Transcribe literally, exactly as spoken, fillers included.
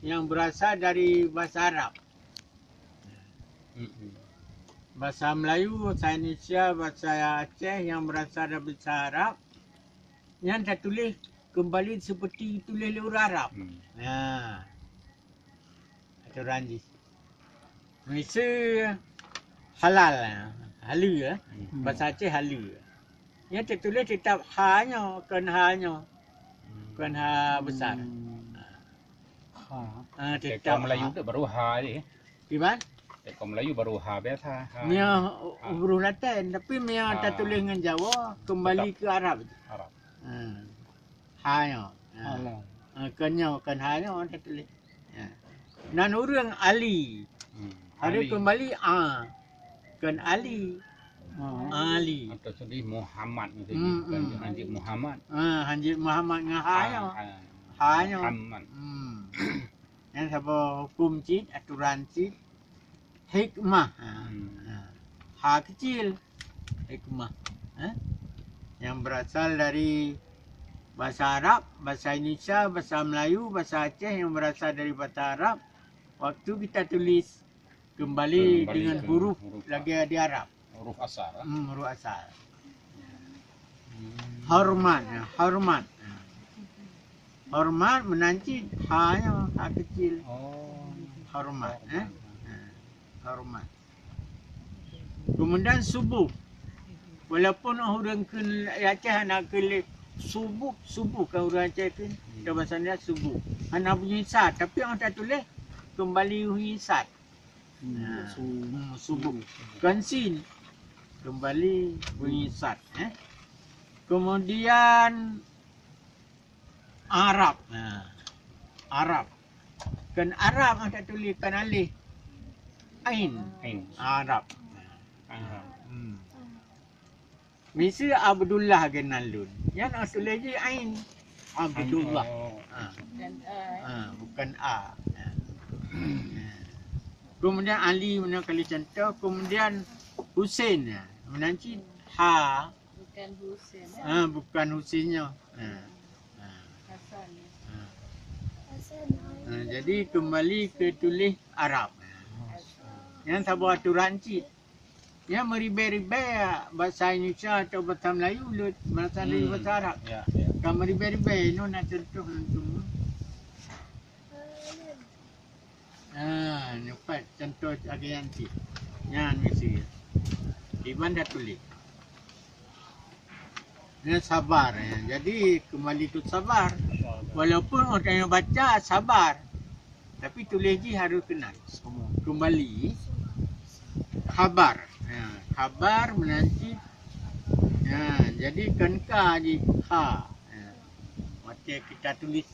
yang berasal dari bahasa Arab. Mm-mm. Bahasa Melayu, bahasa Indonesia, bahasa Aceh yang berasal dari bahasa Arab, nyan tatuléh keumbali seperti tuléh lé ureuëng Arab. Hmm. Ha. Atoran jih. Miseue halal, haleue, eh. Hmm. Bahasa Aceh haleue. Nyan tatuléh teutap ha nyoe, kon ha nyoe. Hmm. Kon ha besar. Hmm. Ha. Ha, Cek teutap kaum Melayu ha. Tu baru ha je. Kiban? Cek kaum Melayu baru ha biasa. Ha. Mia Ha. huruf Latin, tapi mia Ha. tatuléh ngon Jawa kembali Tetap. ke Arab. Arab. Ha. Ha nyoe. Ha. Halal. Ha, kon nyoe, kon ha nyoe tatuléh. Ya. Nan ureuëng Ali. Hmm. Hari Ali. Kembali A. Kon Ali. Ha. Ali. Atau sedih Muhammad mesti Hmm, kan hmm. Hanjit Muhammad. Ha, hanjit Muhammad ngon ha Ha, nyoe. ha. Ha nyoe. Muhammad. Hmm. Nyan saboh huköm cit, aturan cit, hikmah. Ha. Hmm. Ha. Ha kecil, hikmah. Ha? Yang berasal dari bahasa Arab, bahasa Indonesia, bahasa Melayu, bahasa Aceh yang berasal dari bahasa Arab. Waktu kita tulis, kembali Kembali dengan ke huruf huruf lagi di Arab. Huruf asal. Hmm, huruf asal. Hormat, ya, hormat. Hormat meunan cit ha nyoe, ha kecil. Oh. Hormat, eh. Ha, hormat. Kemudian subuh. Walaupun ureuëng kheun Aceh hana kheun lé subuh, subuh kan ureuëng Aceh kheun. Hmm. Kita bahasa Indonesia subuh. Hana bunyi sad, tapi orang tatuléh kembali bunyi sad. Hmm, Nah, su- hmm, subuh. Kon sin. Kembali bunyi sad, eh. Kemudian Arab. Nah, Arab. Kon Arab, ah, tak tulis kon alif. Ain. Ain. Arab. Arab. Hmm. Miseue Abdullah geunan lôn. Nyan, ah, tuléh jih ain. Abdullah. Oh. Ha. Bukan A, eh. Ha. Ha, bukan A. Ha. Kemudian Ali, meunan kali contoh, kemudian Husein, ha. Meunan cit ha. Bukan Husein, eh. Ha, bukan Husein nyoe. Ha. Ha. Hasan, ya. Ha. Ha, jadi kembali ke tuléh Arab. Hasan. Nyan saboh aturan cit. Ya, meuribée-ribée bahasa Indonesia atau bahasa Melayu, le-, bahasa Melayu, Hmm. bahasa Arab. Ya, ya. Kan meuribée-ribée, inoe na contoh langsung. Ah, nyoe pat contoh lagée nyan cit. Nyan miseue. Iban dah tuléh. Nyan sabar, ya. Jadi, kembali ke sabar. Walaupun orang yang baca sabar, tapi tuléh jih harus keunan. Kembali khabar. Ha, khabar meunan cit. Ha, jadi kon ka jih kha. Ha. Watée kita tulis